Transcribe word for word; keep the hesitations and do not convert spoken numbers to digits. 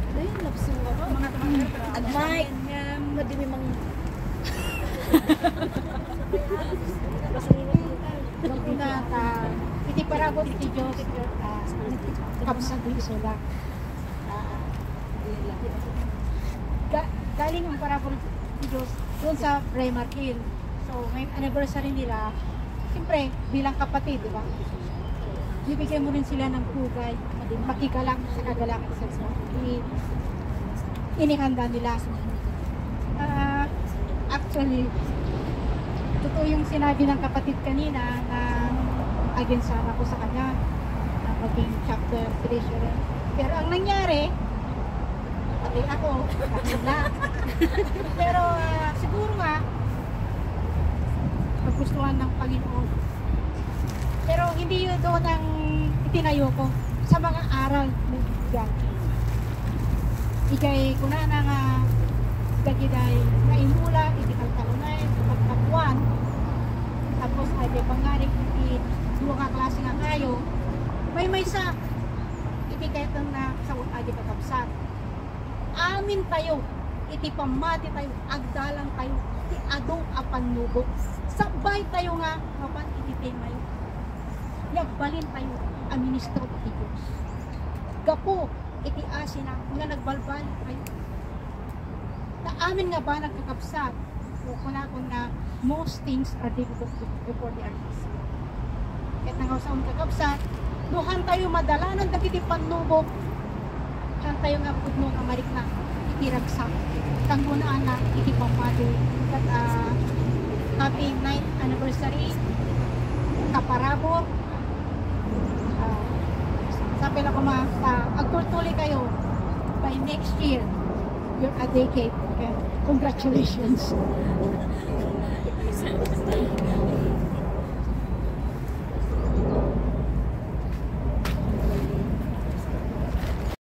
Dahil lapso nga ba? Mga Agmay. Madumi mang Una, ah, iti parabur ti Dios, ah, kabsat ti isula. Ah, ga-, galing ang parabur ti Dios doon sa Braemar Hill. So, may anniversary nila. Siyempre, bilang kapatid, di ba? Bibigyan mo rin sila ng pugay, makigalang sa kagalakan sa i-, inihanda nila. Ah, actually, totoo yung sinabi ng kapatid kanina na against sana ako sa kanya na maging chapter treasurer. Pero ang nangyari, pati ako, pati na. Pero, ah, siguro nga, magustuhan ng Panginoon. Pero hindi yun doon ang itinayo ko sa mga aral ni Biblia. Idiay kunana nga dagidiay nga imula iti kalkalunay, pagkapuan, tapos ay pangarig iti dua nga klase nga kayo, maymaysa iti kayatna sa un-, adi kakabsat. Amin tayo iti pammati tayo, agdalan tayo ti adu a pannubok. Sabbay tayo nga mapan iti temayo. Agbalin tayo a ministro ti Dios. Gapu iti asina nga nagbalbaliw tayo. Ta amin nga banag kakabsat, o kunakon nga most things are difficult before they are easy. Ket nangawsaon kakabsat, no han tayo madalanan dagiti pannubok, han tayo nga pudno nga marikna iti ragsak. Kanggunaan na iti pammati ket, ah, happy ninth anniversary, kaparabur. Ah, sabi lang ko, ma, ah, agtultuloy kayo by next year. You're a decade. Okay. Congratulations.